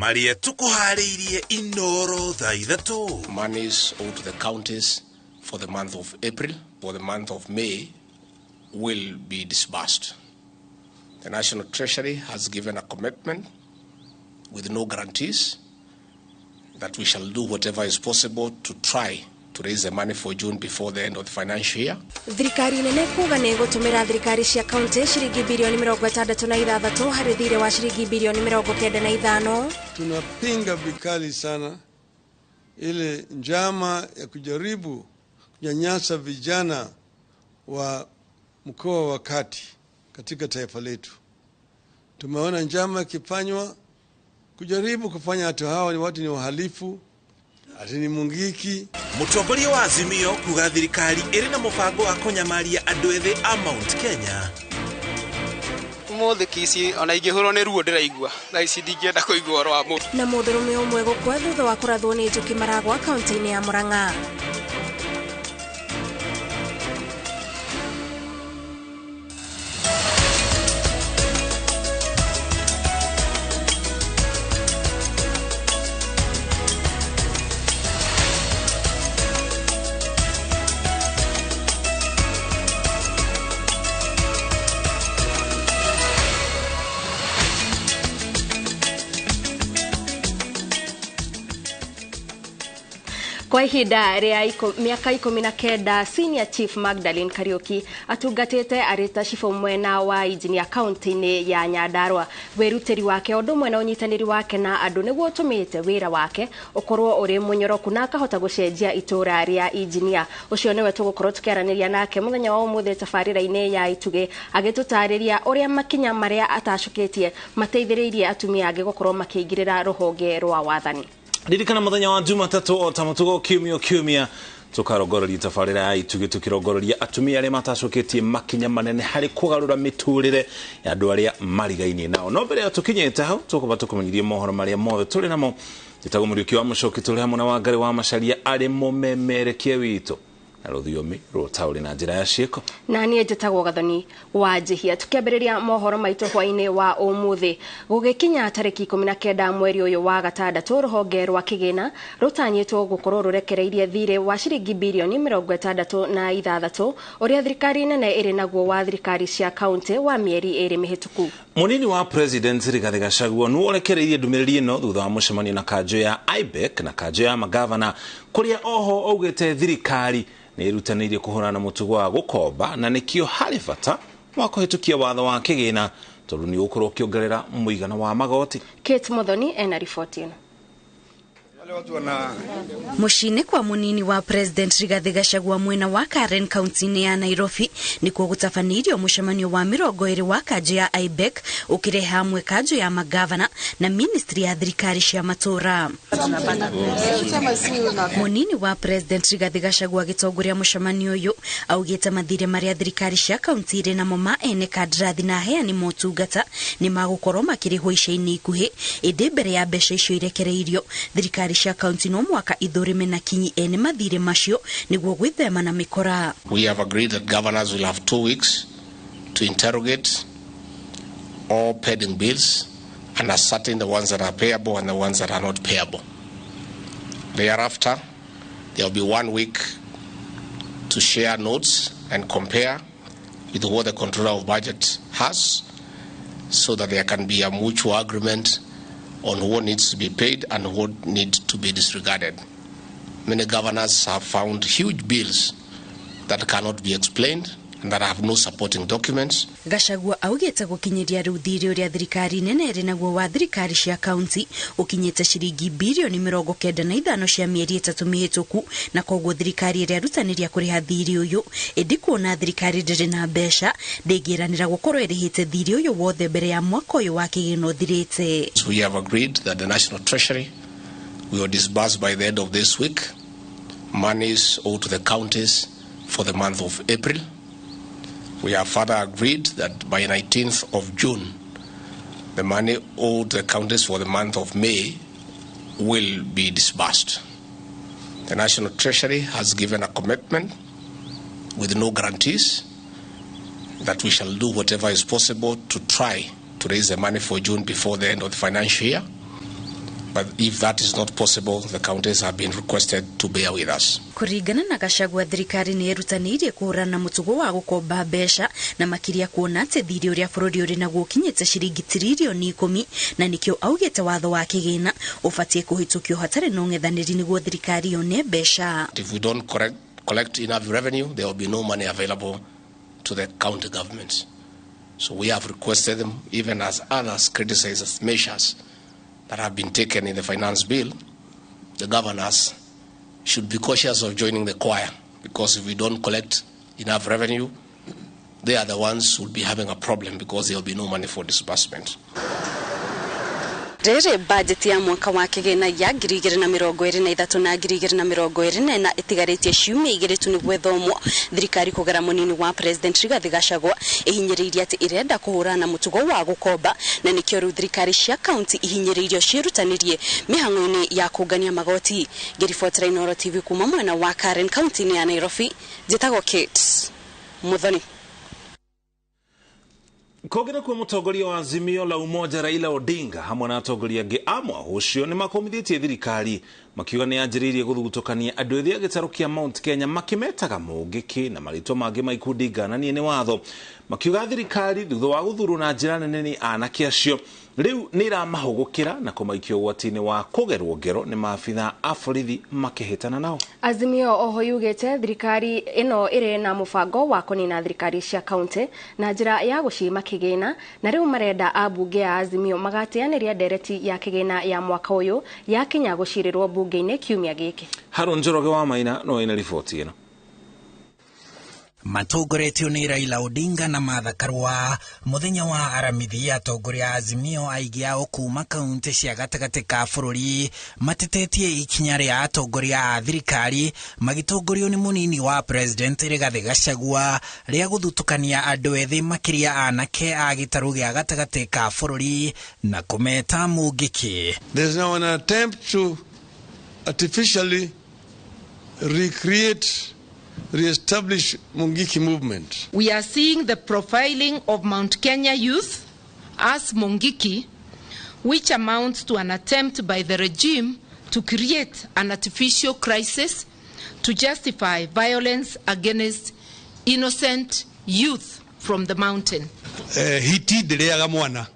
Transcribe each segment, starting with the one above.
Marĩa tũkũharĩirie Inoro thaa 3. Monies owed to the counties for the month of April, for the month of May will be disbursed. The National Treasury has given a commitment with no guarantees that we shall do whatever is possible to try to raise the money for June before the end of the financial year. Thirikari nene kuga nĩ ĩgũtũmĩra thirikari cia kaunti ciringi bilioni 66 harĩ thirĩ wa ciringi bilioni 95. Tunapinga vikali sana ile njama ya kujaribu kunyanyasa vijana wa mkoa wa kati katika taifa letu. Tumeona njama ikifanywa kujaribu kufanya watu hawa ni watu ni wahalifu, ati ni Mungiki. Mũtongoria wa Azimio kuga thirikari ĩrĩ na mũbango wa kũnyamaria andũ ethĩ a Mount Kenya. Ũmũthĩ Kisii ona ingĩhũrwo nĩ ruo ndĩraigua, thaa ici ndingĩenda kũigua ũhoro wa mũndũ. Na mũndũrũme ũmwe gũkua thutha wa kũrathwo nĩ njũkĩ Maragwa kaunti-inĩ ya Murang'a. Kwa ihinda rĩa mĩaka 19 Senior Chief Magdalene Kariuki atungatĩte arĩ ta cibũ mwena wa Injinia kaunti-inĩ ya Nyandarua. Wĩrutĩri wake ũndũ ũmwe na ũnyitanĩri wake na andũ nĩguo ũtũmĩte wĩra wake ũkorwo ũrĩ mũnyoroku na akahota gũcenjia itũra rĩa Injinia. Ũcio nĩwe tũgũkorwo tũkĩaranĩria nake mũthenya wa ũmũthĩ tabarĩra-inĩ ya Itugĩ, agĩtũtarĩria ũrĩa makinya marĩa atacũkĩtie mateithĩrĩirie atumia angĩ gũkorwo makĩingĩrĩra rũhonge rwa wathani. Ririkana muthenya wa Jumatatũ o ta mũtugo kiumia tũkarongoreria tabarĩra ya Itugĩ tũkĩrongoreria atumia arĩa matacũkĩtie makinya manene harĩ kũgarũra mĩtũrĩre ya andũ arĩa marigainie nao. No mbere ya tũkinyĩte hau tũkũba tũkũmenyithie mohoro marĩa mothe tũrĩ namo. Njĩtagwo Mũriũki wa Mũcoki, tũrĩ hamwe na Wangari wa Macharia arĩ mũmemerekia witũ na rũthiomi rũtaũri na njĩra ya ciĩko. Na niĩ njĩtagwo Gathoni wa Njihia. Tũkĩambĩrĩria mohoro maitũ hwaĩ-inĩ wa ũmũthĩ, gũgĩkinya tarĩki 19 mweri ũyũ wa gatandatũ, rũhonge rwa kĩgĩna rũtanyĩtwo gũkorwo rũrekereirie thirĩ wa ciringi bilioni 66 ũrĩa thirikari nene ĩrĩ naguo wa thirikari cia kaunti wa mĩeri 2 mĩhĩtũku. Mũnini wa President Rigathi Gachagua nĩwe ũrekereirie ndũmĩrĩri ĩno thutha wa mũcemanio na kanjũ ya IBEC na kanjũ ya magavana, kũrĩa oho augĩte thirikari nĩ ĩrutanĩirie kũhũrana na mũtugo wa gũkomba na nĩkĩo harĩ bata wa kũhĩtũkia watho wa kĩgĩna tondũ nĩ ũgũkorwo ũkĩongerera mũigana wa magoti. Kate Muthoni ena riboti ĩno. Mũciĩ-inĩ kwa mũnini wa President Rigathi Gachagua mwena wa Karen kaunti-inĩ ya Nairobi nĩkuo gũtabanĩirio mũcemanio wa 20 wa kanjũ ya IBEC ũkĩrehe hamwe kanjũ ya magavana na ministry ya thirikari cia matũra. Mũnini wa President Rigathi Gachagua agĩtongoria mũcemanio ũyũ augĩte mathirĩ marĩa thirikari cia kaunti irĩ namo ma ene kandarathi na aheani motungata nĩ magũkorwo makĩrĩhwo ica-inĩ ikuhĩ, ĩndĩ mbere ya mbeca icio irekereirio thirikari cia kaunti no mwaka ithũrime na kinyi ene mathirĩ macio nĩguo gwĩthema na mĩkora. We have agreed that governors will have 2 weeks to interrogate all pending bills and ascertain the ones that are payable and the ones that are not payable. Thereafter, there will be 1 week to share notes and compare with what the controller of budget has so that there can be a mutual agreement on what needs to be paid and what needs to be disregarded. Many governors have found huge bills that cannot be explained and that have no supporting documents. Gachagua augĩte gũkinyĩria rĩu thirĩ ũrĩa thirikari nene ĩrĩ naguo wa thirikari cia kaunti ũkinyĩte ciringi bilioni 95 cia mĩeri 3 mĩhĩtũku, na koguo thirikari ĩrĩa ĩrutanĩria kũrĩha thirĩ ũyũ ĩndĩ kuona thirikari ndĩrĩ na mbeca ndĩngĩranĩra gũkorwo ĩrĩhĩte thirĩ ũyũ wothe mbere ya mwaka ũyũ wa kĩgĩna ũthirĩte. So we have agreed that the National Treasury will disburse by the end of this week monies owed to the counties for the month of April. We have further agreed that by 19th of June, the money owed the counties for the month of May will be disbursed. The National Treasury has given a commitment with no guarantees that we shall do whatever is possible to try to raise the money for June before the end of the financial year. But if that is not possible, the counties have been requested to bear with us. Kũringana na Gachagua, thirikari nĩ ĩrutanĩirie kũhũrana na mũtugo wa gũkomba mbeca na makĩria kuona atĩ thirĩ ũrĩa bũrũri ũrĩ naguo ũkinyĩte ciringi tiririoni 10, na nĩkĩo augĩte watho wa kĩgĩna ũbatiĩ kũhĩtũkio hatarĩ na ũng'ethanĩri nĩguo thirikari yone mbeca. If we don't collect enough revenue, there will be no money available to the county governments. So we have requested them, even as others criticize measures that have been taken in the finance bill, the governors should be cautious of joining the choir, because if we don't collect enough revenue, they are the ones who will be having a problem because there will be no money for disbursement. Rĩrĩ bajeti ya mwaka wa kĩgĩna ya 2023 na 2024 ĩtigarĩtie ciumia 2 tu nĩguo ĩthomwo, thirikari kũgera mũnini wa President Rigathi Gachagua ĩhinyĩrĩirie atĩ ĩrenda kũhũrana na mũtugo wa gũkomba, na nĩkĩo rĩu thirikari cia kaunti ihinyĩrĩirio ciĩrutanĩrie mĩhang'o-inĩ ya kũngania magoti. Ngĩribotera Inooro TV kuma mwena wa Karen, kaunti-inĩ ya Nairobi, njĩtagwo Kate Muthoni. Kũngĩ nakuo, mũtongoria wa Azimio la Umoja Raila Odinga hamwe na atongoria angĩ a mwahũ ũcio nĩ makũmithĩtie thirikari makiuga nĩ yanjĩrĩirie gũthutũkania andũ ethĩ a gĩtarũ kĩa Mount Kenya makĩmetaga mũngĩkĩ na marĩtwa mangĩ ma ikundi ngananie nĩ watho, makiuga thirikari thutha wa gũthurwo na njĩra nene nĩ anake acio rĩu nĩ ĩramahũgũkĩra na kũmaikia ũgwati-inĩ wa kũgerwo ngero nĩ maabitha a borithi makĩhĩtana nao. Azimio oho yugĩte thirikari ĩno ĩrĩ na mũbango wa kũnina thirikari cia kaunti na njĩra ya gũcima kĩgĩna, na rĩu marenda ambunge a Azimio magateanĩria ndereti ya kĩgĩna ya mwaka ũyũ yakinya gũcirĩrwo bunge-inĩ kiumia gĩkĩ. Haron Njoroge wa Maina no ĩna riboti ĩno. Matongoretio nĩ Raila Odinga na Martha Karua, mũthenya wa Aramithi atongoria a Azimio aingĩ ao kuma kaunti cia gatagatĩ ka bũrũri matetetie ikinya rĩa atongoria a thirikari magĩtongorio nĩ mũnini wa President Rigathi Gachagua rĩa gũthutũkania andũ ethĩ, makĩria anake a gĩtarũ gĩa gatagatĩ ka bũrũri, na kũmeta mũngĩkĩ. There's now an attempt to artificially recreate, re-establish Mungiki movement. We are seeing the profiling of Mount Kenya youth as Mungiki, which amounts to an attempt by the regime to create an artificial crisis to justify violence against innocent youth from the mountain. Hiti ndĩrĩaga mwana,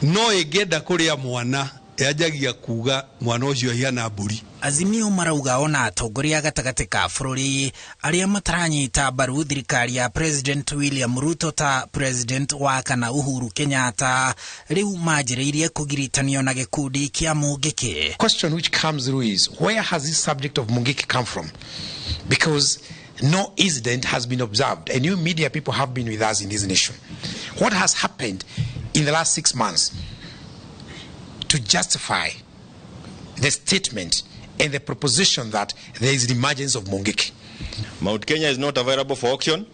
no ĩngĩenda kũrĩa mwana yanjagia kuga mwana ũcio ahiana mbũri. Azimio marauga ona atongoria gatagatĩ ka bũrũri arĩa mataranyita mbaru thirikari ya President William Ruto ta President wa kana Uhuru Kenyatta rĩu manjĩrĩirie kũgiritanio na gĩkundi kĩa Mungiki. Question which comes through is, where has this subject of Mungiki come from? Because no incident has been observed, and you media people have been with us in this nation. What has happened in the last 6 months to justify the statement and the proposition that there is an emergence of Mungiki? Mount Kenya is not available for auction.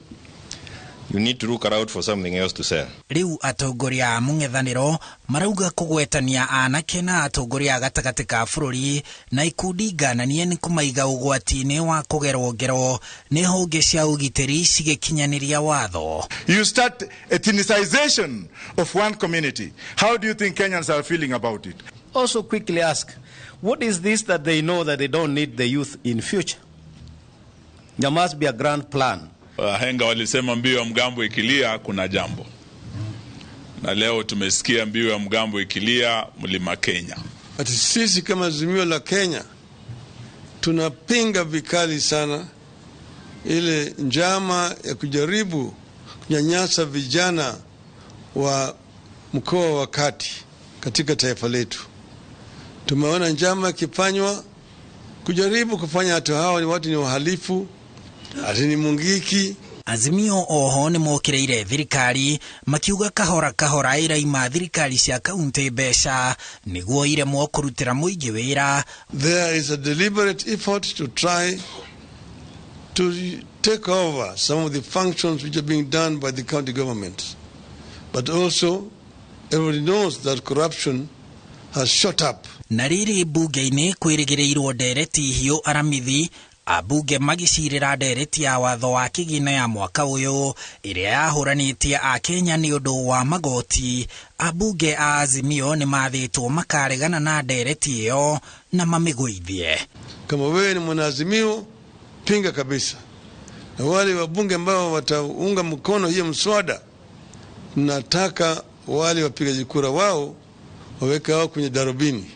You need to look around for something else to sell. Rĩu atongoria a mũng'ethanĩro marauga kũgwetania anake na atongoria a gatagatĩ ka bũrũri na ikundi ngananie nĩ kũmaiga ũgwati-inĩ wa kũgerwo ngero nĩ honge cia ũgitĩri cigĩkinyanĩria watho. You start ethnicization of one community. How do you think Kenyans are feeling about it? Also quickly ask, what is this that they know that they don't need the youth in future? There must be a grand plan. Wahenga walisema mbiu ya mgambo ikilia kuna jambo, na leo tumesikia mbiu ya mgambo ikilia mlima Kenya. Ati sisi kama Azimio la Kenya tunapinga vikali sana ile njama ya kujaribu kunyanyasa vijana wa mkoa wa kati katika taifa letu. Tumeona njama ikifanywa kujaribu kufanya watu hawa ni watu ni wahalifu, ati ni Mungiki. Azimio oho nĩ mokĩrĩire thirikari makiuga kahora kahora ĩraima thirikari cia kaunti mbeca nĩguo iremwo kũrutĩra mũingĩ wĩra. There is a deliberate effort to try to take over some of the functions which are being done by the county government. But also, everybody knows that corruption has shot up. Na rĩrĩ bunge-inĩ kwĩrĩgĩrĩirwo ndereti hiũ Aramithi. Ambunge magĩcirĩra ndereti ya watho wa kĩgĩna ya mwaka ũyũ ĩrĩa yahũranĩtie Akenya nĩ ũndũ wa magoti. Ambunge a Azimio nĩ mathĩtwo makaregana na ndereti ĩyo na mamĩgũithie. Kama wewe ni mwanaazimio, pinga kabisa, na wale wabunge ambao wataunga mkono hiyo mswada, nataka wale wapigaji kura wao waweke wao kwenye darubini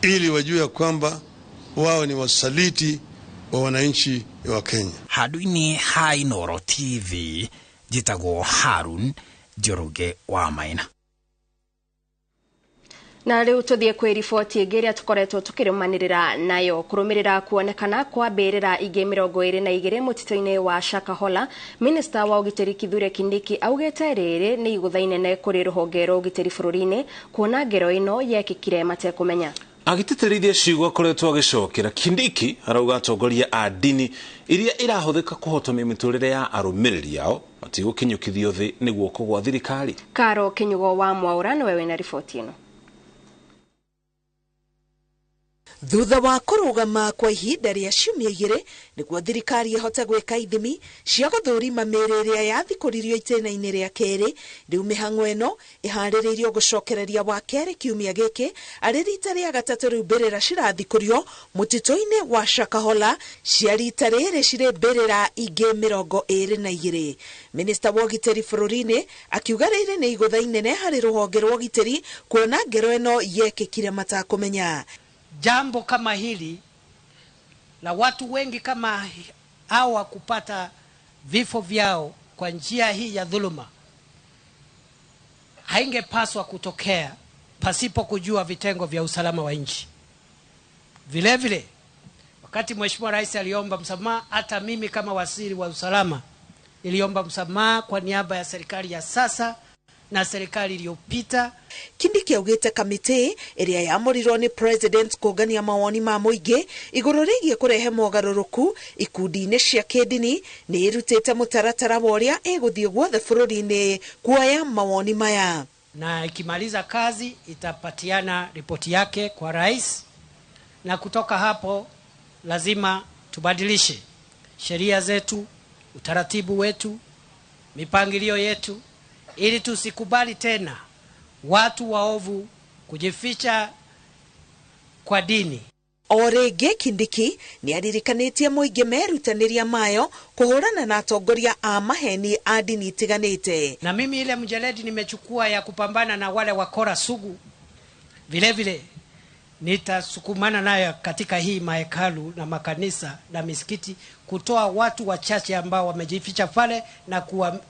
ili wajue ya kwamba wao ni wasaliti wa wananchi wa Kenya. Handũ-inĩ ha Inooro TV, njĩtagwo Harun Njoroge wa Maina. Na rĩu tũthiĩ kwĩ riboti ĩngĩ ĩrĩa tũkoretwo tũkĩrũmanĩrĩra nayo kũrũmĩrĩra kuonekana kwa mbĩrĩra ingĩ 22 mũtitũ-inĩ wa Shakahola. Minista wa ũgitĩri Kithure Kindiki augĩte rĩrĩ nĩ igũtha inene kũrĩ rũhonge rwa ũgitĩri bũrũri-inĩ kuona ngero ĩno yekĩkire matekũmenya. Agĩtĩtĩrithia ciugo akoretwo agĩcokera, Kindiki arauga atongoria a ndini iria irahũthĩka kũhotomia mĩtũrĩre ya arũmĩrĩri ao matigũkinyũkithio thĩ nĩ guoko gwa thirikari. Karo Kinyugo wa Mwaura nĩwe wĩna riboti ĩno. Thutha wa kũrũgama kwa ihinda rĩa ciumia igĩrĩ nĩguo thirikari ĩhote gwĩka ithimi cia gũthũrima mĩĩrĩ ĩrĩa yathikũririo itĩna-inĩ rĩa kerĩ, rĩu mĩhang'o ĩno ĩharĩrĩirio gũcokereria wa kerĩ kiumia gĩkĩ arĩ rita rĩa gatatũ rĩu mbĩrĩra cirathikũrio mũtitũ-inĩ wa Shakahola cia rita rĩrĩ cirĩ mbĩrĩra ingĩ 22. Minista wa ũgitĩri bũrũri-inĩ akiuga rĩrĩ nĩ igũtha inene harĩ rũhonge rwa ũgitĩri kuona ngero ĩno yekĩkire matakũmenya. Jambo kama hili la watu wengi kama hawa kupata vifo vyao kwa njia hii ya dhuluma haingepaswa kutokea pasipo kujua vitengo vya usalama wa nchi. Vile vile, wakati Mheshimiwa Rais aliomba msamaha, hata mimi kama waziri wa usalama niliomba msamaha kwa niaba ya serikali ya sasa na serikali iliyopita. Kindiki augĩte kamĩtĩ ĩrĩa yamũrirwo nĩ president kũngania mawoni ma mũingĩ igũrũ rĩgiĩ kũrehe mogarũrũku ikundi-inĩ cia kĩndini nĩ ĩrutĩte mũtaratara wa ũrĩa ĩgũthiĩ guothe bũrũri-inĩ kuoya mawoni maya. Na ikimaliza kazi itapatiana ripoti yake kwa rais, na kutoka hapo lazima tubadilishe sheria zetu, utaratibu wetu, mipangilio yetu ili tusikubali tena watu waovu kujificha kwa dini. O rĩngĩ Kindiki nĩ aririkanĩtie mũingĩ merutanĩria mayo kũhũrana na atongoria a maheni a dini itiganĩte. Na mimi ile mjeledi nimechukua ya kupambana na wale wakora sugu, vile vile nitasukumana nayo katika hii mahekalu na makanisa na misikiti kutoa watu wachache ambao wamejificha pale na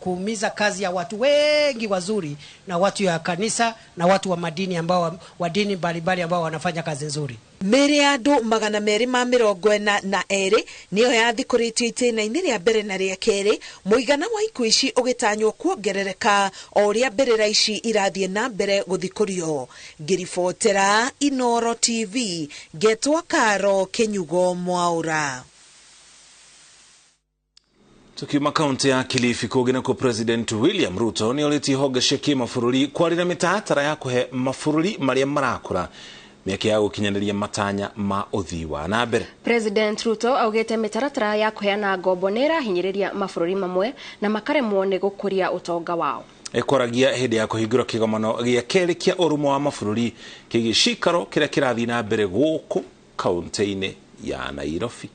kuumiza kazi ya watu wengi wazuri na watu ya kanisa na watu wa madini ambao wa dini mbalimbali ambao wanafanya kazi nzuri. Mĩĩrĩ ya andũ 242 nĩyo yathikũrĩtio itĩna-inĩ rĩa mbere na rĩa kerĩ, mũigana wa ikuũ ici ũgĩtanywo kuongerereka o ũrĩa mbĩrĩra ici irathiĩ na mbere gũthikũrio. Ngĩribotera Inooro TV, ngetwo Karo Kinyugo Mwaura. Tukiuma kaunti ya Kilifi kũngĩ nakuo, President William Ruto nĩ orĩtie honge cia kĩmabũrũri kwarĩra mĩtaratara ya kũhe mabũrũri marĩa marakũra mĩeke ya gũkinyanĩria matanya ma ũthii wa na mbere. President Ruto augĩte mĩtaratara ya kũheana ngombo nĩ ĩrahinyĩrĩria mabũrũri mamwe na makaremwo nĩ gũkũria ũtonga wao. Ĩkwaragia hĩndĩ ya kũhingũra kĩgomano gĩa kerĩ kĩa ũrũmwe wa mabũrũri kĩgiĩ cikaro kĩrĩa kĩrathiĩ na mbere gũkũ kaunti-inĩ ya Nairobi.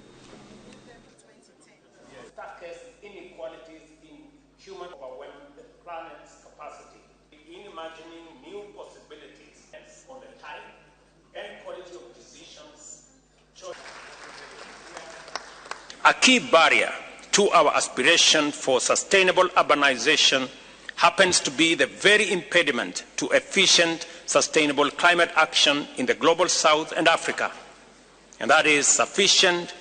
A key barrier to our aspiration for sustainable urbanization happens to be the very impediment to efficient, sustainable climate action in the global South and Africa, and that is sufficient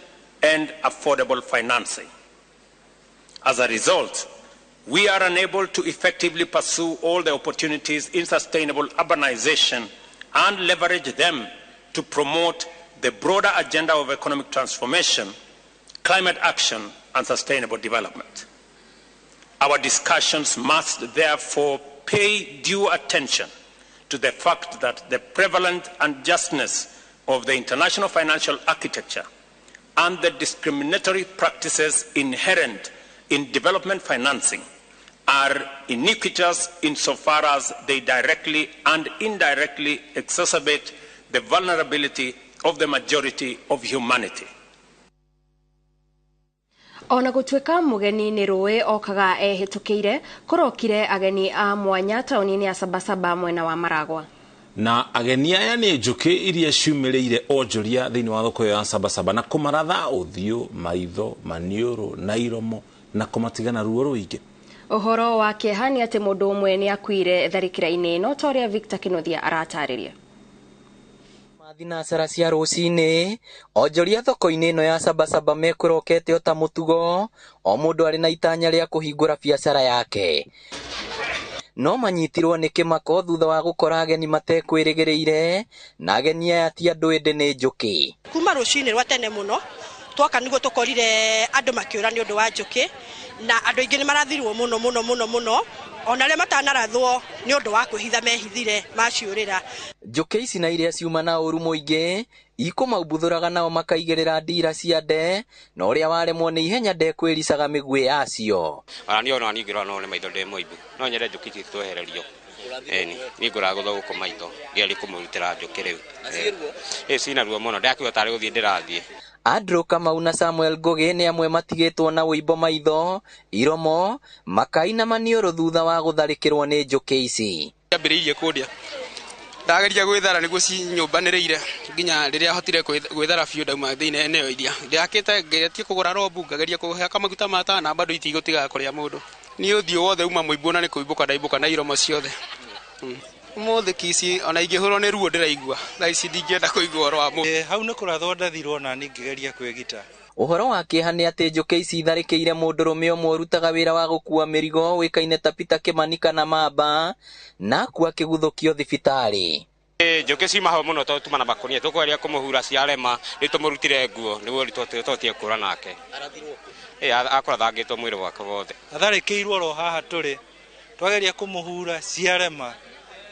and affordable financing. As a result, we are unable to effectively pursue all the opportunities in sustainable urbanization and leverage them to promote the broader agenda of economic transformation, climate action, and sustainable development. Our discussions must therefore pay due attention to the fact that the prevalent unjustness of the international financial architecture and the discriminatory practices inherent in development financing are iniquitous insofar as they directly and indirectly exacerbate the vulnerability of the majority of humanity. Ona gũtuĩka mũgeni nĩ rũĩ okaga ehĩtũkĩire, kũrokire ageni a mwanya taũni-inĩ ya Sabasaba mwena wa Maragwa. Na ageni aya nĩ njũkĩ iria ciumĩrĩire onjoria thĩinĩ wa thoko ya Sabasaba na kũmaratha ũthiũ, maitho, maniũrũ na iromo na kũmatiga na ruo rũingĩ. Ũhoro wa kĩeha nĩ atĩ mũndũ ũmwe nĩ akuire tharĩkĩra-inĩ ĩno ta ũrĩa Victor Kĩnuthia aratarĩria. Thinacara cia rũcinĩ onjoria thoko-inĩ ĩno ya Sabasaba mekũrokete o ta mũtugo, o mũndũ arĩ na itanya rĩa kũhingũra biacara yake. No manyitirwo nĩ kĩmako thutha wa gũkora ageni matekwĩrĩgĩrĩire, na ageni aya ti andũ ĩndĩ nĩ njũkĩ. Kuma rũcinĩ rwa tene mũno twoka nĩguo tũkorire andũ makĩũra nĩ ũndũ wa njũkĩ, na andũ aingĩ nĩ marathirwo mũno mũno mũno mũno, ona arĩa matanarathwo nĩ ũndũ wa kwĩhitha mehithire maciũrĩra. Njũkĩ ici na iria ciuma na ũru mũingĩ ikũmaumbuthũraga nao makaigĩrĩra ndira cia nde, na ũrĩa waremwo nĩ ihenya ndekwĩricaga mĩguĩ yacio. Ona niĩ ona niĩ ngĩrora no nĩ maitho ndĩ mũimbu, no nyende njũkĩ ici twehererio. Ĩni niĩ ngũragũthwo gũkũ maitho ngerie kũmũrutĩra njũkĩ rĩu. Ĩ cina ruo mũno, ndakĩigua tarĩ gũthiĩ ndĩrathiĩ. Andrew Kamau na Samuel Ngũgĩ nĩ amwe matigĩtwo na ũimbo maitho, iromo, makai na maniũrũ thutha wa gũtharĩkĩrwo nĩ njũkĩ ici. Ciambĩrĩirie kũndĩa, ndageria gwĩthara nĩguo cinyũmbanĩrĩire nginya rĩrĩa hotire gwĩthara biũ ndauma thĩinĩ eneo iria ndĩrakĩte, ngeretie kũgũra robu, ngageria kũhaka maguta ma tawa na bado itigũtigaga kũrĩa mũndũ. Niĩ ũthiũ wothe uma mũimbu na nĩ kũimbũka ndaimbũka na iromo ciothe. Ũmũthĩ Kisii ona ingĩhũrwo nĩ ruo ndĩraigua, thaa ici ndingĩenda kũigua ũhoro wa mũndũ. Hau nĩ kũrathwo ndathirwo na niĩ ngĩgeria kwĩgita. Ũhoro wa kĩeha nĩ atĩ njũkĩ ici itharĩkĩire mũndũrũme ũmwe ũrutaga wĩra wa gũkua mĩrigo ũĩkaine ta Peter Kĩmani kana Mamba, na akua akĩguthũkio thibitarĩ. Njũkĩ ciuma hau mũno tondũ tuma na makũnia, tũkũgeria kũmũhura ciarema, rĩu tũmũrutire nguo nĩguo tũhotire kũra nake. Akũrathangĩtwo mwĩrĩ wake wothe. Atharĩkĩirwo oro haha tũrĩ, twageria kũmũhura ciarema,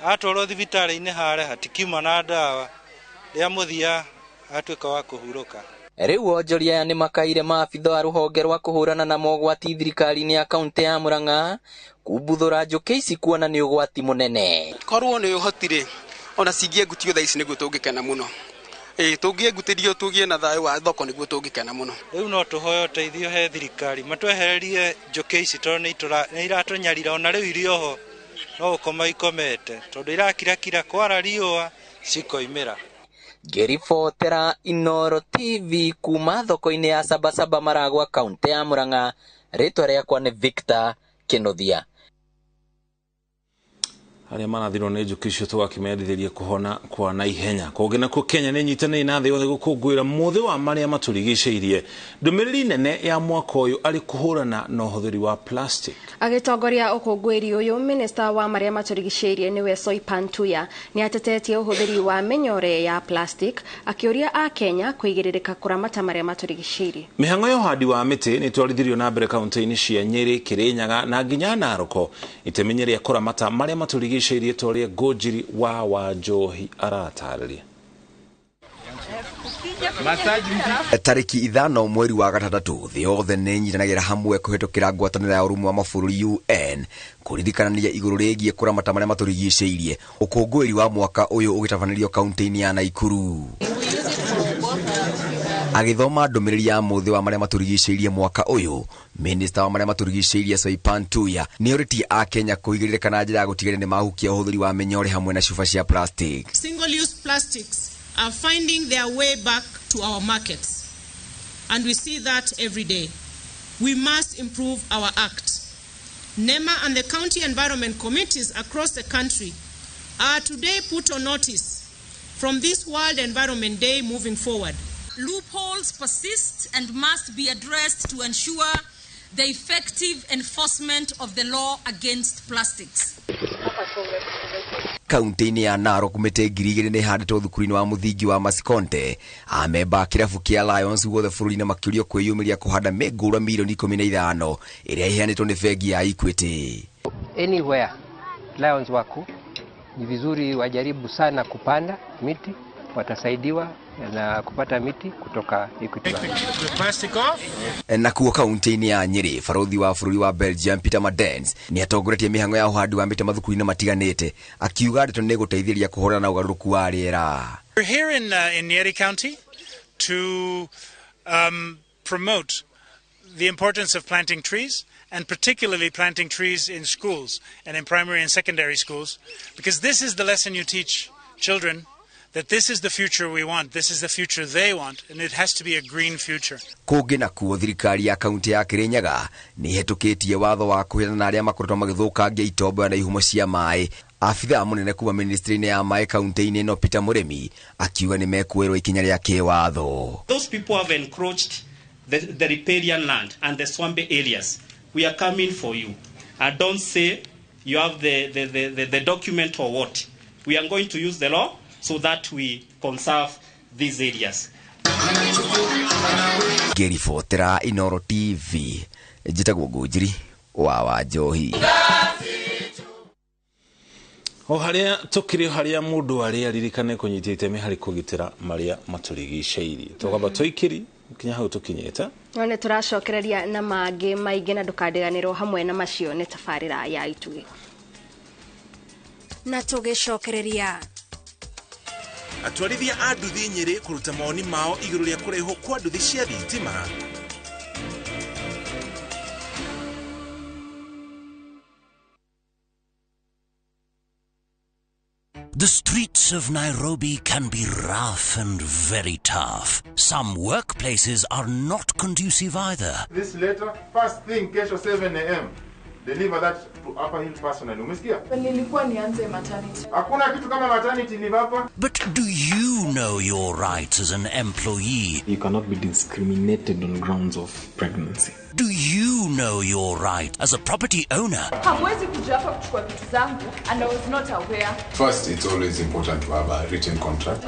atwarwo thibitarĩ-inĩ harĩa hatikiuma na ndawa, rĩa mũthia atuĩka wa kũhurũka. Rĩu onjoria aya nĩ makaire maabitha a rũhonge rwa kũhũrana na mogwati thirikari-inĩ ya kaũntĩ ya Murang'a kumbuthũra njũkĩ ici kuona nĩ ũgwati mũnene. Korwo nĩ ũhotire ona cingĩengutio thaa ici nĩguo tũngĩkena mũno. Tũngĩengutĩrio tũgĩe na thayũ wa thoko nĩguo tũngĩkena mũno. Rĩu no tũhoe ũteithio he thirikari matwehererie njũkĩ ici tondũ nĩ iratũnyarira, ona rĩu irĩ oho no gũkoma ikomete tondũ irakirakira kwara riũa cikoimĩra. Ngĩribotera Inooro TV kuma thoko-inĩ ya Sabasaba Maragwa kaũntĩ ya Murang'a, rĩtwa rĩakwa nĩ Victor Kĩnuthia. Arĩa marathirwo nĩ njũkĩ icio tũgakĩmendithĩria kũhona kwa naihenya. Kũngĩ nakuo Kenya nĩ nyitanĩire na thĩ yothe gũkũngũĩra mũthĩ wa marĩa matũrigicĩirie. Ndũmĩrĩri nene ya mwaka ũyũ arĩ kũhũrana na ũhũthĩri wa plastic. Agĩtongoria ũkũngũĩri ũyũ, minista wa marĩa matũrigicĩirie nĩwe Soipan Tuya nĩ atetetie ũhũthĩri wa mĩnyore ya plastic, akĩũria a Kenya kũigĩrĩrĩka kũramata marĩa matũrigicĩirie. Mĩhang'o ya ũhandi wa mĩtĩ nĩ ĩtwarithirio na mbere kaũntĩ-inĩ cia Nyĩrĩ, Kĩrĩnyaga na nginya Naroko itemi rĩa kũramata marĩa matũrigicĩirie ta ũrĩa Ngũnjiri wa Wanjohi aratarĩria. Tarĩki 5 mweri wa gatandatũ thĩ yothe nĩ ĩnyitanagĩra hamwe kũhĩtũkĩra ngwatanĩro ya ũrũmwe wa mabũrũri UN kũririkanania igũrũ rĩgiĩ kũramata marĩa matũrigicĩirie. Ũkũngũĩri wa mwaka ũyũ ũgĩtabanĩrio kaũntĩ-inĩ ya Naikuru. Agĩthoma ndũmĩrĩri ya mũthĩ wa marĩa matũrigicĩirie mwaka ũyũ, minista wa marĩa matũrigicĩirie Soipan Tuya nĩ orĩtie a Kenya kũigĩrĩrĩka na njĩra ya gũtigĩrĩra nĩ mahukia ũhũthĩri wa mĩnyore hamwe na cuba cia plastic. Single-use plastics are finding their way back to our markets, and we see that every day. We must improve our act. NEMA and the county environment committees across the country are today put on notice from this World Environment Day moving forward. Loopholes persist and must be addressed to ensure the effective enforcement of the law against plastics. Kaunti-inĩ ya Narok mĩtĩ 2,000 nĩ ĩhandĩtwo thukuru-inĩ wa mũthingi wa Masikonte. Amemba a kĩrabu kĩa Lions guothe bũrũri-inĩ makĩũrio kwĩyumĩria kũhanda mĩngũrwa milioni 15 ĩrĩa ĩheanĩtwo nĩ bengi ya Equity. Anywhere Lions wako ni vizuri wajaribu sana kupanda miti watasaidiwa na kupata miti kutoka Equity Bank. Nakuo kaunti-inĩ ya Nyĩrĩ, barũthi wa bũrũri wa Belgium Peter Madens nĩ atongoretie mĩhang'o ya ũhandi wa mĩtĩ mathukuru-inĩ matiganĩte, akiuga ndeto nĩ gũteithĩrĩria kũhũrana na ũgarũrũku wa rĩera. We're here in Nyeri County to promote the importance of planting trees, and particularly planting trees in schools and in primary and secondary schools, because this is the lesson you teach children, that this is the future we want, this is the future they want, and it has to be a green future. Kũngĩ nakuo, thirikari ya kaunti ya Kirinyaga nĩ ĩhetũkĩtie watho wa kũhĩtana na arĩa makoretwo magĩthũkangia itomboya na ihumo cia maĩ. Abithaa mũnene kuma ministry-inĩ ya maĩ kaunti-inĩ ĩno Peter Mũrĩmi akiuga nĩ mekuoerwo ikinya rĩa kĩwatho. Those people have encroached the riparian land and the swampy areas. We are coming for you. And don't say you have the document or what. We are going to use the law so that we conserve these areas. Ngĩribotera Inoro TV, njĩtagwo Ngũnjiri wa Wanjohi. O harĩa tũkĩrĩ, o harĩa mũndũ arĩ, aririkane kũnyita itemi harĩ kũgitĩra marĩa matũrigicĩirie. Tũkamba tũikĩri kinya hau tũkinyĩte. No nĩ tũracokereria na mangĩ maingĩ, na ndũkandiganĩrwo hamwe na macio nĩ tabarĩra ya Itugĩ. Na tũgĩcokereria, atwarithia a nduthi Nyĩrĩ kũruta mawoni mao igũrũ rĩa kũrehwo kwa nduthi cia thitima. The streets of Nairobi can be rough and very tough. Some workplaces are not conducive either. This letter, first thing kesho 7 a.m. Deliver that to Upper Hill personally. Umesikia? Nilikuwa nianze maternity. Hakuna kitu kama maternity leave hapa. But do you know your rights as an employee? You cannot be discriminated on grounds of pregnancy. Do you know your right as a property owner? Hamwezi kuja hapa kuchukua vitu zangu and I was not aware. First, it's always important to have a written contract.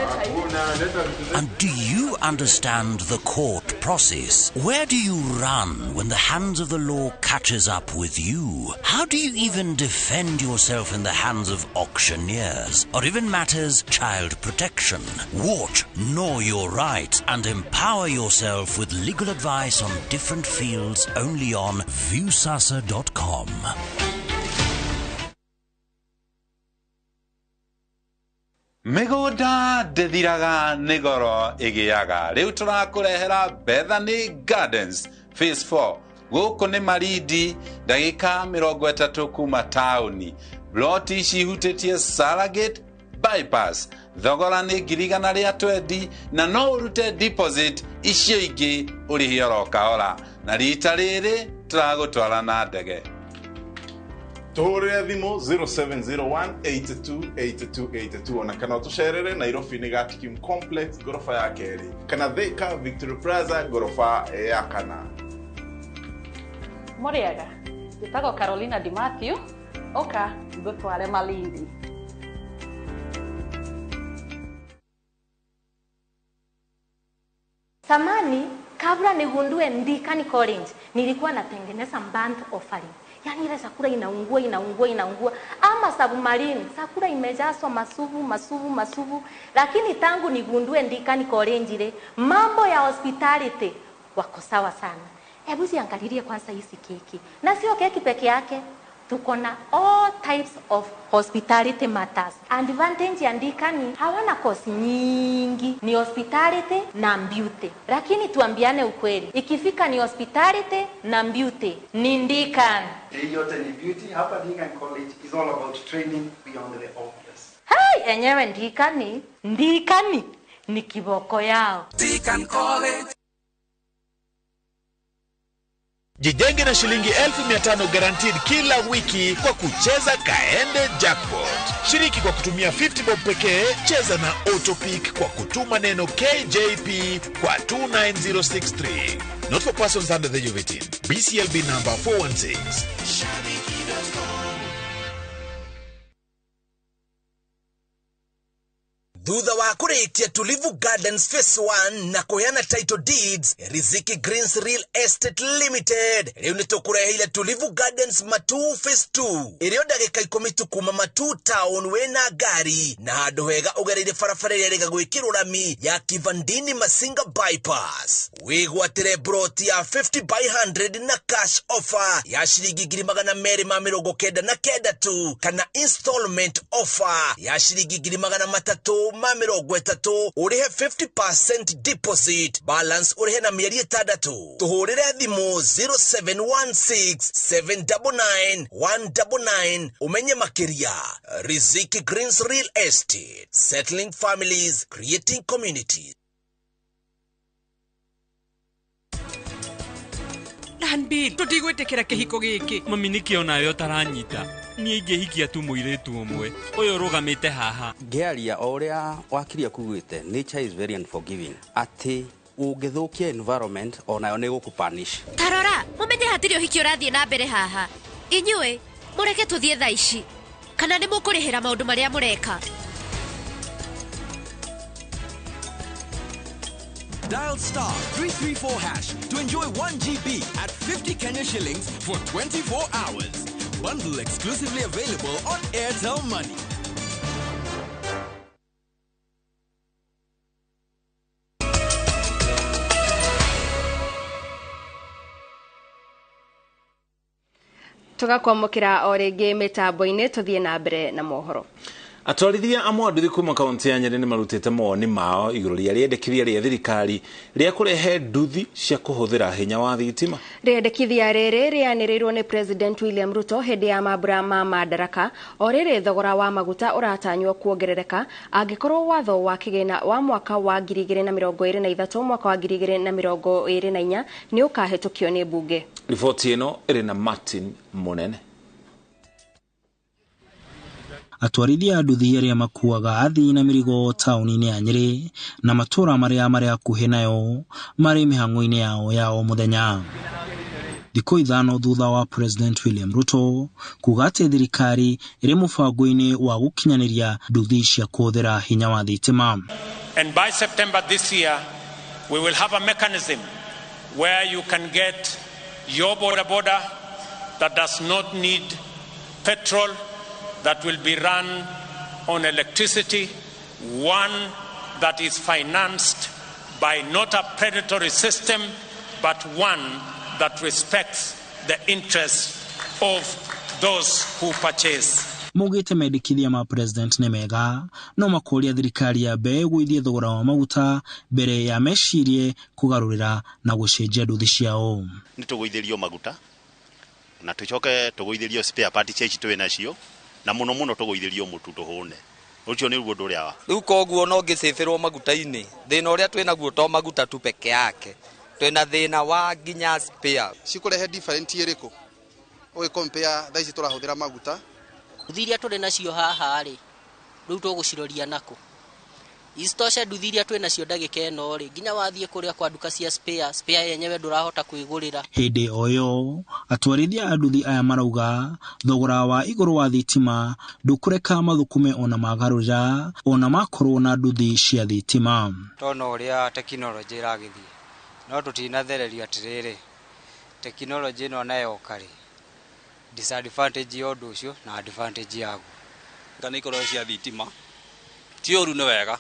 And do you understand the court process? Where do you run when the hands of the law catches up with you? How do you even defend yourself in the hands of auctioneers, or even matters child protection? Watch Know Your Right and empower yourself with legal advice on different fields only on Viusasa.com. Mĩgũnda ndĩthiraga nĩ goro ĩgĩaga. Rĩu tũrakũrehera Bethany Gardens Phase 4. Gũkũ nĩ Marindi, ndagĩka 30 kuma taũni. Ploti ici ihutĩtie Saragate Bypass. Thogora nĩ 120,000 na no ũrute deposit, icio ingĩ ũrĩhe oro kahora. Na rita rĩrĩ tũragũtwara na ndege. Tũhũrĩre thimũ 0701828282 ona kana ũtũcerere Nairobi nĩ Gatikim Complex ngoroba ya kerĩ, kana Thika Victory Plaza ngoroba ya kana. Mũrĩega, njĩtagwo Carolina Di Matthew, ũka ngũtware Malindi. Samani, kabla nigundue Ndikani College, nilikuwa natengeneza burnt offering. Yaani ile chakula inaungua, inaungua, inaungua. Ama submarine, chakula imejazwa masuvu, masuvu, masuvu. Lakini tangu nigundue Ndikani College ile, mambo ya hospitality wako sawa sana. Hebu ziangalilie kwanza hizi keki. Na sio keki peke yake. Tuko na all types of hospitality matters. Advantage ya Ndikani, hawana kosi nyingi. Ni hospitality na beauty. Lakini tuambiane ukweli, ikifika ni hospitality na beauty, ni Ndikani. Hii yote ni beauty. Hapa Ndikani College is all about training beyond the obvious. Hey, enyewe Ndikani, Ndikani ni kiboko yao. Ndikani College. Jijenge na shilingi 500,000 guaranteed kila wiki kwa kucheza Kaende Jackpot. Shiriki kwa kutumia 50 bob pekee, cheza na Autopick kwa kutuma neno KJP kwa 29063. Not for persons under the age of 18. BCLB number 416. Thutha wa wa kũrĩkia Tulivu Gardens Phase 1 na kũheana title deeds, Riziki Greens Real Estate Limited rĩu nĩ tũkũreheire Tulivu Gardens Matuu Phase 2 ĩrĩ o ndagĩka 10 tu kuma Matuu town wĩna ngari na handũ hega ũgereire barabara ĩrĩa ĩrĩga gwĩkĩrwo rami ya Kivandini Masinga bypass. Wĩgwatĩre broti ya 50 by 100 na cash offer ya ciringi 299,000 tu kana installment offer ya ciringi 330,000 ũrĩhe 50% deposit, balance ũrĩhe na mĩeri 6. Tũhũrĩre thimũ 0716 799 199 ũmenye makĩria. Riziki Greens Real Estate, settling families, creating communities. Danbi, tũtigwĩtĩkĩra kĩhiko gĩkĩ. Mami nĩkĩ onawe ũtaranyita? Niĩ ingĩhikia tu mũirĩtu ũmwe ũyũ ũrũgamĩte haha. Ngĩaria o ũrĩa wakiri akugĩte, nature is very unforgiving. Atĩ ũngĩthũkia environment onayo nĩ ĩgũkũpunish. Tarora, mũmenye hatirĩ ũhiki ũrathiĩ na mbere haha. Inyuĩ, mũreke tũthiĩ thaa ici. Kana nĩ mũkũrĩhĩra maũndũ marĩa mũreka. Dial star 334 hash to enjoy 1 GB at 50 Kenya shillings for 24 hours. Bundle exclusively available on Airtel Money. Tugakwamũkĩra o rĩngĩ mĩtambo-inĩ tũthiĩ na mbere na mohoro. Atwarithia amwe a nduthi kuma kaunti ya Nyeri nĩ marutĩte mawoni mao igũrũ rĩa rĩendekithia rĩa thirikari rĩa kũrehe nduthi cia kũhũthĩra hinya wa thitima. Rĩendekithia rĩrĩ rĩanĩrĩirwo nĩ President William Ruto hĩndĩ ya mambura ma Madaraka o rĩrĩ thogora wa maguta ũratanywo kuongerereka angĩkorwo watho wa kĩgĩna wa mwaka wa 2023 mwaka wa 2024 nĩ ũkahĩtũkio nĩ mbunge. Riboti ĩno ĩrĩ na Martin Munene. Atwarithia a nduthi arĩa makuaga athii na mĩrigo taũni-inĩ ya Nyeri na matũũra marĩa marĩ hakuhĩ nayo marĩ mĩhang'o-inĩ yao ya o mũthenya. Thikũ 5 thutha wa President William Ruto kuga atĩ thirikari ĩrĩ mũbango-inĩ wa gũkinyanĩria nduthi cia kũhũthĩra hinya wa thitima. And by September this year, we will have a mechanism where you can get your boda boda that does not need petrol, that will be run on electricity, one that is financed by not a predatory system, but one that respects the interests of those who purchase. Maugĩte mendekithia ma President nĩ mega no makoria thirikari yambe ĩgũithie thogora wa maguta mbere ya mecirie kũgarũrĩra na gũcenjia nduthi ciao. Nĩ tũgũithĩrio maguta na tũcoke tũgũithĩrio spare part cia ici twĩ nacio na muno muno tũgũithĩrio mũtu tũhũne. Ũcio nĩ ũndũ ũrĩa wa rĩu koguo no ngĩcĩbĩrwo maguta-inĩ thĩna ũrĩa twĩ naguo to maguta tu peke yake, twĩna thĩna wa nginya spare. Cikũrehe different ĩrĩkũ ũgĩcompare thaa ici tũrahũthĩra maguta? Nduthi iria tũrĩ nacio haha rĩ, rĩu tũgũciroria nakũ? Isitoshe nduthi iria twĩ nacio ndagĩka ĩno rĩ, nginya wathiĩ kũrĩa kwa nduka cia spare, spare yenyewe ndũrahota kwĩgũrĩra. Hĩndĩ o ĩyo atwarithia a nduthi aya marauga thogora wa igũrũ wa thitima ndũkũreka mathũkũme ona magarũrĩra ona makorwo na nduthi cia thitima. Tona ũrĩa tekinoronjĩ ĩragĩthiĩ no tũtinathererio atĩrĩrĩ, tekinoronjĩ ĩno nayo yoka rĩ, disadvantage ya ũndũ ũcio na advantage yaguo. Kana ikorwo cia thitima ti ũru nĩ wega,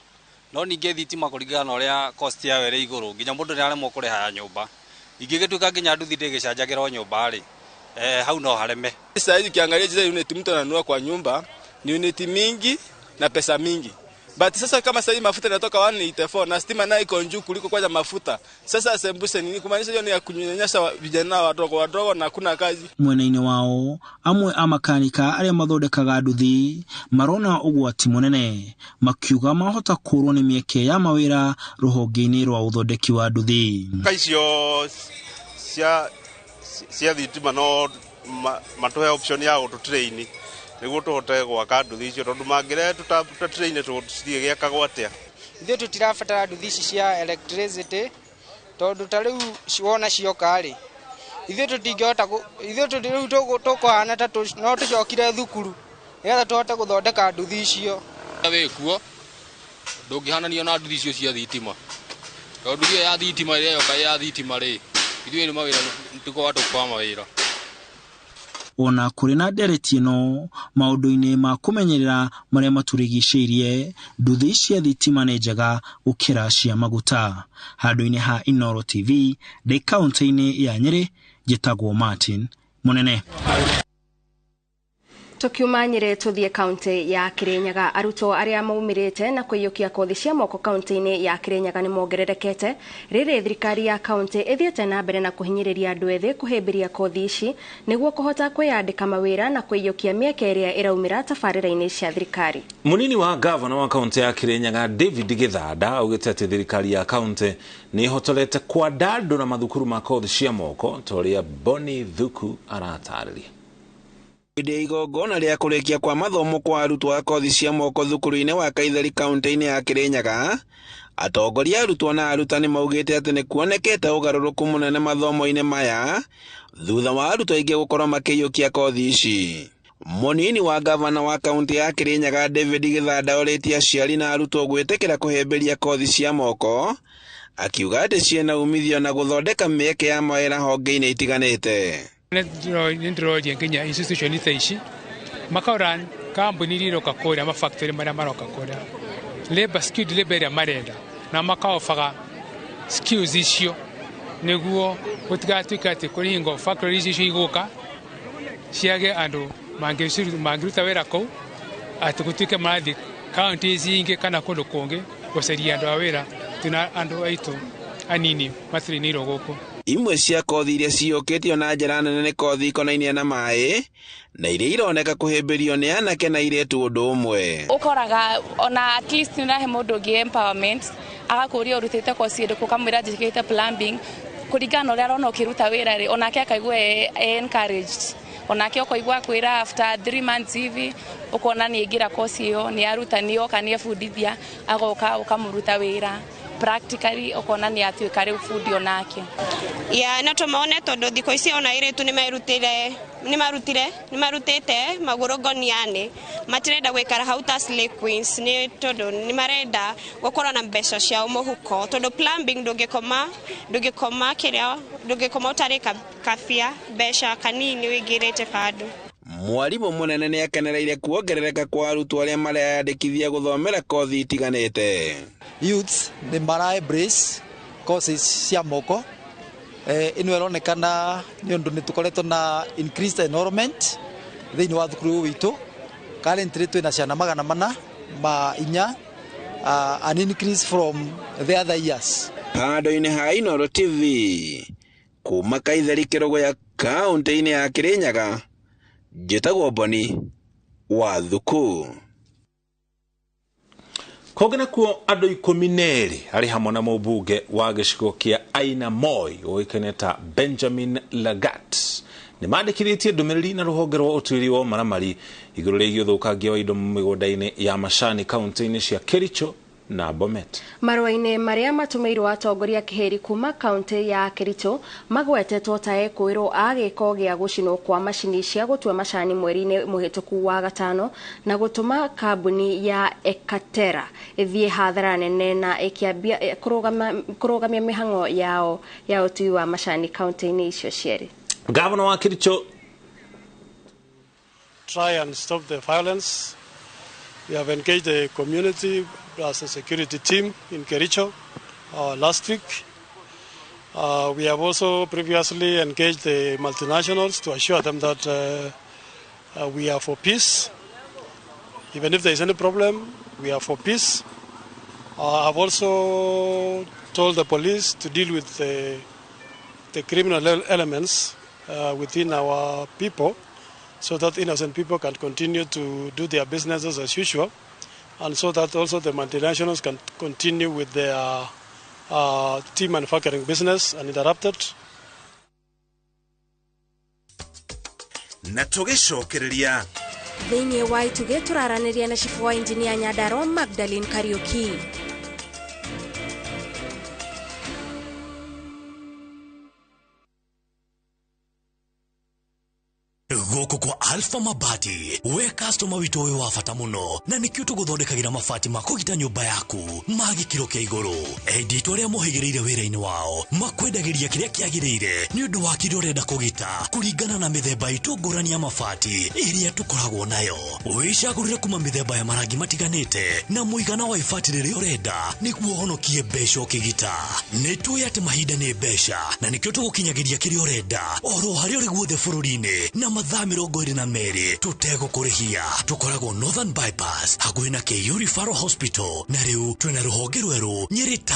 no ningĩ thitima kũringana na ũrĩa cost yayo ĩrĩ igũrũ nginya mũndũ nĩ aremwo kũrĩha ya nyũmba. Ingĩgĩtuĩka nginya nduthi ndĩgĩcanjagĩra nyũmba rĩ, hau no hareme. Sasa hivi ukiangalia zile unit mtu ananunua kwa nyumba ni unit mingi na pesa mingi. But sasa kama sasa hivi mafuta yanatoka 184 na stima nayo iko juu kuliko kwanza mafuta. Sasa sembuse nini kumaanisha hiyo ni ya kunyanyasa vijana wadogo wadogo na hakuna kazi. Mwena-inĩ wao amwe a makanika arĩa mathondekaga nduthi marona ũgwati mũnene makiuga mahota kũrwo nĩ mĩeke ya mawĩra rũhonge-inĩ rwa ũthondeki wa nduthi. Icio cia thitima no matũhe option ya gũtũ-train nĩguo tũhote gwaka nduthi icio tondũ mangĩrehe tũta-train tũcigĩakagwo atĩa. Ithuĩ tũtirabatara nduthi ici cia electricity tondũ ta rĩu wona cioka rĩ, ithuĩ tũtingĩhota, ithuĩ rĩu tũkũhana ta no tũcokire thukuru nĩgetha tũhote gũthondeka nduthi icio. Wĩkuo Ndũngĩhanania na nduthi icio cia thitima. Tondũ nduthi ĩyo ya thitima ĩrĩa yoka ya thitima rĩ, ithuĩ nĩ mawĩra tũkoragwo tũkwaga mawĩra. Ona kũrĩ na ndereti ĩno maũndũ-inĩ ma kũmenyerera marĩa matũrigicĩirie, nduthi cia thitima nĩ njega gũkĩra cia maguta. Handũ-inĩ ha Inooro TV, ndĩ kaũntĩ-inĩ ya Nyĩrĩ, njĩtagwo Martin Mũnene. Tukiuma Nyĩrĩ tũthiĩ kaũntĩ ya Kirinyaga. Arutwo arĩa maumĩrĩte na kũiyũkia kothi cia moko kaũntĩ-inĩ ya Kirinyaga nĩ mongererekete rĩrĩ thirikari ya kaũntĩ ĩthiĩte na mbere na kũhinyĩrĩria andũ ethĩ kũhĩmbĩria kothi ici nĩguo kũhota kwĩyandĩka mawĩra na kũiyũkia mĩeke ĩrĩa ĩraumĩra tabarĩra-inĩ cia thirikari. Munini wa gavana wa kaũntĩ ya Kirinyaga David Githanda augĩte atĩ thirikari ya kaũntĩ nĩ ĩhotorete kwandandũra mathukuru ma kothi cia moko ta ũrĩa Bonnie Thuku aratarĩria. Hĩndĩ ya igongona rĩa kũrĩkia kwa mathomo kwa arutwo a kothi cia moko thukuru-inĩ wa Kaitheri kaũntĩ-inĩ ya Kirinyaga, atongoria arutwo na arutani maugĩte atĩ nĩ kuonekete ũgarũrũku mũnene mathomo-inĩ maya thutha wa arutwo aingĩ gũkorwo makĩiyũkia kothi ici. Mũnini wa gavana wa kaũntĩ ya Kirinyaga David Githanda orĩtie aciari na arutwo gwĩtĩkĩra kũhĩmbĩria kothi cia moko, akiuga atĩ ciĩna umithio na gũthondeka mĩeke ya mawĩra honge-inĩ itiganĩte. Nĩ ndĩroria nginya institution ta ici makora kambuni iria iroka kũrĩa ma factory marĩa maroka kũrĩa labor skilled labor ĩrĩa marenda na makaobaga skills icio nĩguo gũtigatuĩke atĩ kũrĩ hingo factory icio igũka ciage andũ mangĩruta wĩra kũu atĩ gũtuĩke marathiĩ kaunti ici ingĩ kana kũndũ kũngĩ gũcaria andũ a wĩra twĩna andũ aitũ anini matirĩnĩirwo gũkũ. Imwe cia kothi iria ciyũkĩtio na njĩra nene nĩ kothi ikonainie na maĩ na iria ironeka kũhĩmbĩrio nĩ anake na airĩtu ũndũ ũmwe. Ũkoraga ona at least nĩ ũrahe mũndũ ũngĩ empowerment agakũria ũrutĩte kosi ĩrĩkũ ũkamwĩra njĩkĩte plumbing kũringana na ũrĩa arona ũkĩruta wĩra rĩ onake akaigua encouraged onake ũkaigua kwĩra after 3 months hivi ũkona nĩ aingĩra kosi ĩyo nĩ aruta nĩ oka nĩ ebundithia agoka ũkamũruta wĩra practically ũkona nĩ atuĩka rĩu bundi onake. Ya no tũmone tondũ thikũ ici ona airĩtu nĩ marutĩte magũrũ ngonianĩ matirenda gũikara hau ta slay queens nĩ tondũ nĩ marenda gũkorwo na mbeca ciao mũhuko tondũ plumbing ndũngĩkoma kĩrĩa ndũngĩkoma ũtarĩ kabia mbeca kanini wĩingĩrĩte bado. Mwarimũ mũnene nĩ akenereire kuongerereka kwa arutwo arĩa mareyandĩkithia gũthomera kothi itiganĩte. Youths nĩ mara embrace courses cia moko ĩno ĩronekana nĩ ũndũ nĩ tũkoretwo na increased enrollment thĩinĩ wa thukuru witũ. Currently twĩna ciana 404, an increase from the other years. Handũ-inĩ ha Inooro TV kuma Kaitheri Kĩrũgũya kaũntĩ-inĩ ya Kirinyaga, njĩtagwo Bonnie wa Thuku. Kũngĩ nakuo andũ 12 arĩ hamwe na mũmbunge wa gĩcigo kĩa Aina Moi ũĩkaine ta Benjamin Lagat nĩ mandĩkithĩtie ndũmĩrĩri na rũhonge rwa ũtuĩria wa ũmaramari igũrũ rĩgiĩ ũthũkangia wa indo mĩgũnda-inĩ ya macani kaũntĩ-inĩ cia Kericho na Bomet. Marũa-inĩ marĩa matũmĩirwo atongoria kĩhĩri kuma kaũntĩ ya Kericho magwetetwo ta ekũĩrwo a gĩko gĩa gũcinwo kwa macini cia gũtua macani mweri-inĩ mũhĩtũku wa gatano na gũtũma kambuni ya Ekatera ĩthiĩ hathara nene na ĩkĩambia kũrũgamia mĩhang'o yao ya ũtui wa macani kaũntĩ-inĩ icio cierĩ. Gavana wa Kericho try and stop the violence. We have engaged the community as a security team in Kericho last week. We have also previously engaged the multinationals to assure them that we are for peace. Even if there is any problem, we are for peace. I've also told the police to deal with the criminal elements within our people, so that innocent people can continue to do their businesses as usual, and so that also the multinationals can continue with their tea manufacturing business uninterrupted. Na tũgĩcokereria thĩinĩ wa Itugĩ tũraranĩria na cibu wa injinia Nyandarua Magdalene Kariuki. Gũkũ Gũkũ kwa Alpha Mabati, we customer witũ wĩ wa bata mũno, na nĩkĩo tũgũthondekagĩra mabati ma kũgita nyũmba yaku ma gĩkĩro kĩa igũrũ. Endi itũ arĩa mohĩgĩrĩire wĩra-inĩ wao makwendagĩria kĩrĩa kĩagĩrĩire nĩ ũndũ wa kĩrĩa ũrenda kũgita kũringana na mĩthemba itũ ngũrani ya mabati ĩrĩa tũkoragwo nayo. Wĩcagũrĩre kuma mĩthemba ya marangi matiganĩte na mũigana wa ibati rĩrĩa ũrenda nĩguo ũhonokie mbeca ũkĩgita. Nĩ tũĩ atĩ mahinda nĩ mbeca, na nĩkĩo tũgũkinyagĩria kĩrĩa ũrenda oro harĩa ũrĩ guothe bũrũri-inĩ na mathaa 22 tũtegũkũrĩhia. Tũkoragwo Northern Bypass hakuhĩ na KU Referral Hospital, na rĩu twĩna rũhonge rwerũ Nyeri.